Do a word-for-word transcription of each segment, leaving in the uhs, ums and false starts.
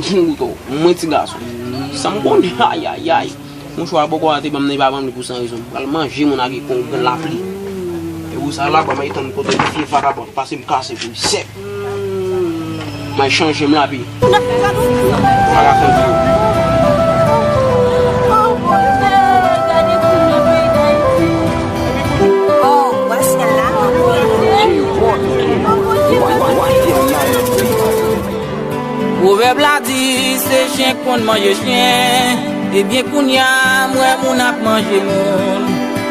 King Bouto, mwen ti gason. Sa m konnen, ayayay. Mouchwa bòkò a te ban m nan, li pa ban m li pou san rezon. M pral manje moun ak yon grenn lapli. E pou sa la, kòman e tann kote li fye vakabon, pase m kase pou li sèk. Mwen chanje m lapi. Bagay fè vye. Pwovèb la di, se chen k konn manje chen. Ebyen, kounye a, m wè moun ap manje moun.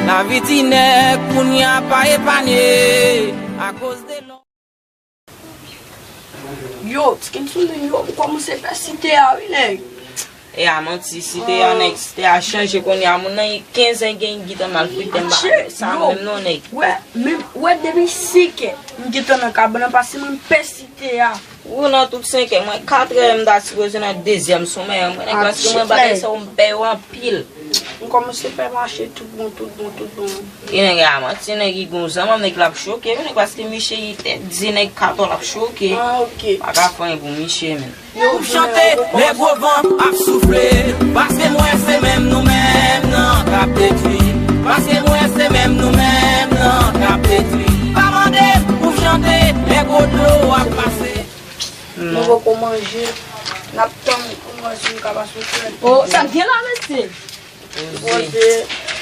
Lavi ti nèg, kounye a, pa epanye akoz de lò. Yo, Tikin Soulin, yo, m kòmanse pè site a, wi, nèg. E a manti, site a, nèg, site a chanje kounye a. Moun nan kenz an gen gita malfrite, m pa sa menm non, nèg. Wè, menm, wè, depi senkè, m gentan nan kabann nan, pase mwen pè site a. Ou nan tout senkè, mwen katrè m ta sipoze nan dezyèm somèy an, mwen, nèg, paske mwen bagay sa yo m pè yo anpil. M kòmanse pè mache tout bon, tout bon, tout bon. E nèg la manti, nèg ki gon zam, nèg la ap choke, wi, nèg, paske miche li tèt di nèg katò l ap choke. Ah, ok. Pa ka fè anyen pou miche, menm. Pou chante, lè gwo van ap soufle, paske m wè se menm nou menm nan k ap detwi, paske m wè se menm nou menm nan k ap detwi. Pa mande m pou chante, lè gwo dlo ap pase. Nou poko manje, n ap tann pou nou wè si nou ka pase yon sèl. Oh, sa k gen la, mesye? Poze.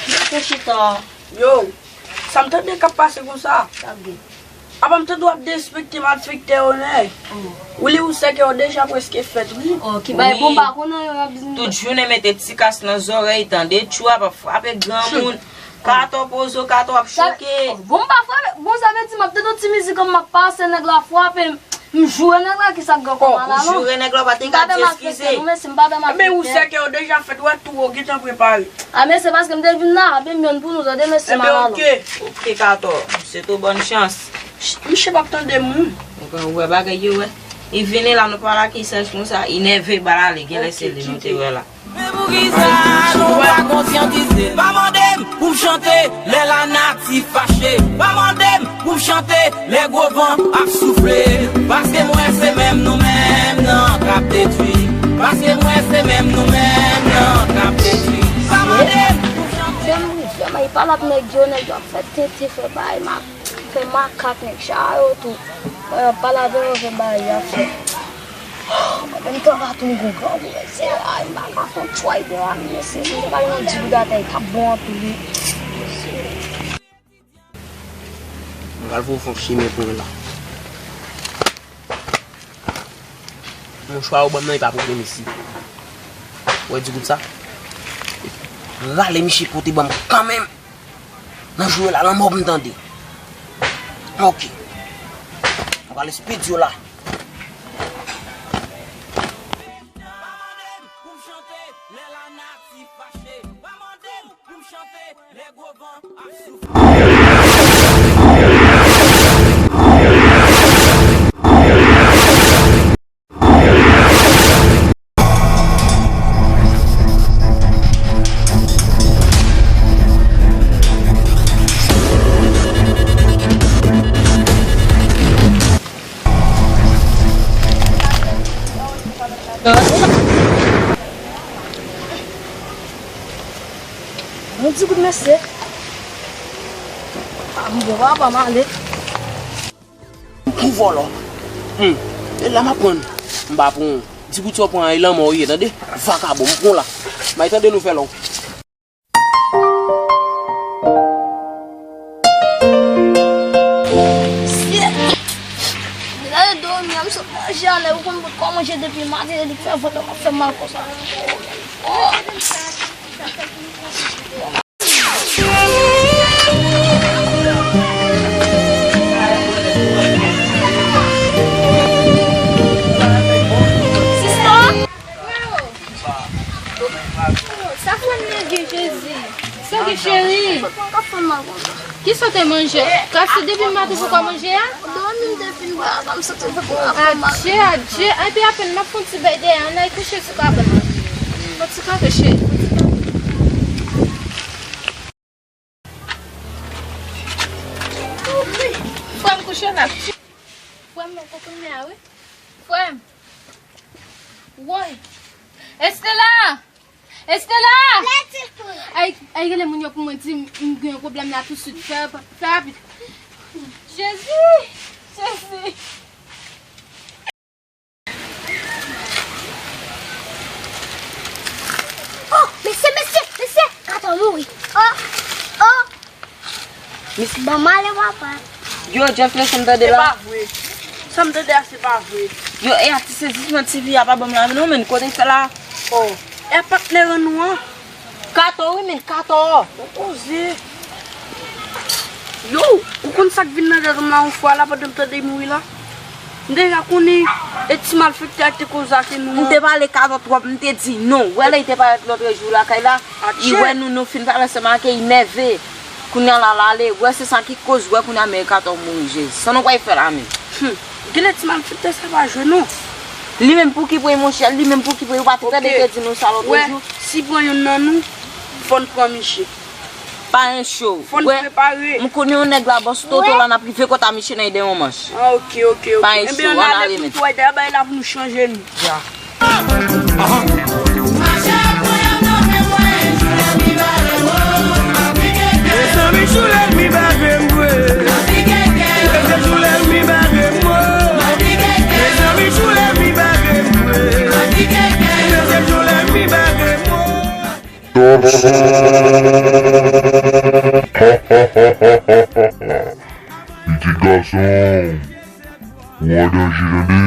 Mesye chita. Yo, sa m tande k ap pase konsa? Sa k gen? Apa m tande w ap derespekte malfektè yo, nèg. Ou li ou sèke yo deja prèske fèt, wi. Oh, ki bay bon pa konnen yo ap di. Tout jounen mete ti kas nan zòrèy, tande tchou ap frape granmoun. Kato pozo, kato ap choke. Bon, m pa frape. Bon, sa vle di m ap tande yon ti mizik, m ap pase, nèg la frape m. M joure nèg la, kisa k gen kòm ala non? Ou joure nèg la, ou pa te ka di eskize. Non, mesye, m pa bè malfektè. Ebyen, ou sèke yo deja fèt, wè tou, ou gentan prepare. A, mesye, paske m te vin la, a, ben, m yonn pou nou, tande, mesye, m ala non. Ebyen, ok. Ok, Kato, se tou bòn chans. Ch-, misye p ap tande moun. Ou wè bagay yo, wè. Li vini la, nou pale ak li sèch konsa, li nève, bal ale, genlè se li nou te wè la. Men poukisa nou pa konsyantize? Pa mande m pou m chante lè lanati fache. Pa mande m pou m chante lè gwo van ap soufle. Paske m wè se menm nou menm nan k ap detwi. Paske m wè se menm nou menm nan k ap detwi. Pa mande m pou m chante. Fè m, fè m, e pale ak nèg yo, nèg yo ap fè tenten, fè bay, m ap fè makak, nèg sa yo tou. Mwen, y ap pale avè yo, fè bagay y ap fè. Mwen menm, tan va tou m gon grangou, mesye. Ay, m pa ka fè yon tchway de la, mesye. Si m te ka jwenn yon di goud atè, li t ap bon anpil, wi. M pral voye w fè yon chimen pou mwen la. Mouchwa ou ban m nan, e pa pwoblèm isi. Ou wè di goud sa? Rale misye pote ban m kanmenm. Nan joure la, lanmò pou m tande. Ok. Mwen pral espedye w la. Yon ti kout mesye. A, m bon, papa m ale. Pou vòlò. Hmm. E la m ap pran. M pa pran. Di goud sa w pran an, e lanmò w ye, tande? Vakabon, m pran w la. May tande nou fè lòw. Gade dòmi a, m sot manje a, nèg ou konn potko manje depi maten, li fè vant mwen ap fè mal konsa. Sista! Sa fè m nège, Jezi. Sa gen, cheri? Kisa w te manje? Kase depi maten poko manje a? Dòmi m te fin bwè, m santi m fè m ap fè m mal. Adje, adje. Epi apèn m ap fè yon ti bèy dèyè, ann al kouche sou kabann nan. Fò ti kato, cheri. Frè m kouche la. Frè m nan kokonnen a, wi. Frè m. Woy! Estela! Estela! Ay, ay, rele moun yo pou mwen di m, m gen yon pwoblèm la tousuit. Fè, fè rapid. Jezi! Jezi! Oh, mesye, mesye, mesye! Katon mouri. Oh, oh! Mesye, ban m ale, papa. Yo, Jeff, lè sa m tande la. Se pa vre. Sa m tande a, se pa vre. Yo, e a ti sezisman ti fi a pa ban m la, non, men kote l fè la. Oh, e a patnè nou an. Katon, wi, men Katon. Ou koze. Yo, ou konn sa k vin nan tèt m la yon fwa la pandan m tande mouri la? M deja konnen e ti malfektè a ki te koze ake nou an. M te pale Katon twòp, m te di non. Ou wè lè li te parèt lòtrejou lakay la, li wè nou, nou fin pale ansanm ake, li nève. Kounye a la, l ale. Ou wè se sa ki koz, ou wè kounye a men Katon mouri, Jezi. Sa nou pral fè la menm? Hum, genlè ti malfektè sa pa jwe non. Li menm pou ki premye, monchè, li menm pou ki premye, ou pa te tande te di nou sa lòtrejou? Si pran youn nan nou, fò n pran misye. Pa gen cho. Fò n prepare. M konnen yon nèg la bòs toto la, n ap rive kòt a misye nan ede yon manch. Ah, ok, ok, ok. Pa gen cho, ann ale menm. Ebyen, ann ale pito, ay, dayè bagay la pou nou chanje li. Ya. Mezanmi, jou lènmi bare m vre. Mezanmi, jou lènmi bare m vre. Mezanmi, jou lènmi bare m vre. Mezanmi, jou lènmi bare m vre. Pitit gason, ou an danje tande,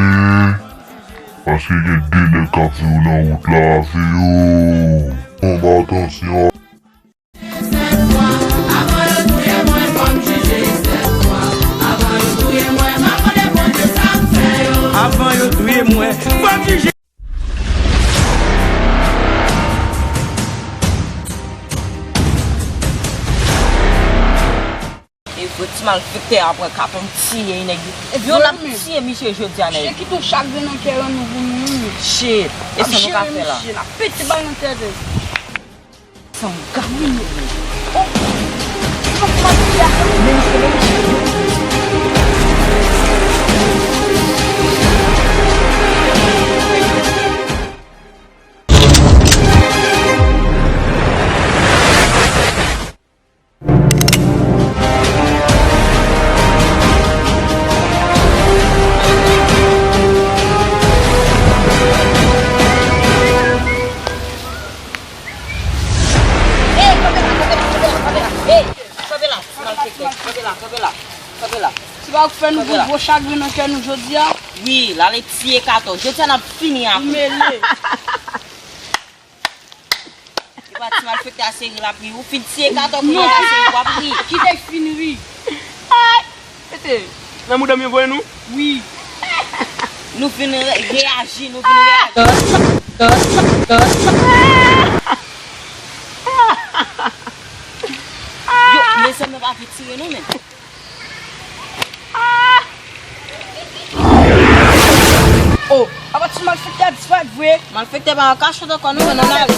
paske gen de nèg k ap veye w nan wout la, veye w. Fanm, atansyon. Avan yo touye mwen, fò m jije. E vre ti malfektè a pran katon tiye nèg yo. Epi yo l ap tiye misye jodi a nèg. Misye kite yon chagren nan kè nou pou nou. Shit. E sa nou ka fè la? Misye la pete bal nan tèt li. Sa m gade yo. Oh. Ey, kanpe la, kanpe la, kanpe la, kanpe la. Ey, kanpe la, kanpe la, kanpe la, kanpe la, kanpe la. Se pa ou k fè nou gen gwo chagren nan kè nou jodi a? Wi, l ale tiye Katon. Jodi a n ap fini ak ou. Mele. E pa ti malfektè a se ri l ap ri. Ou fin tiye Katon, kounye a se ri w ap ri. Kite l fin ri. Ay! Mete, nan mouda m yo voye nou? Wi. Nou vin re-, reyaji, nou vin reyaji. Yo, mezanmi, pa vin tire nou menm. Oh, apa ti malfektè a disparèt vre? Malfektè pa nan kachèt ankò non, men nou ale.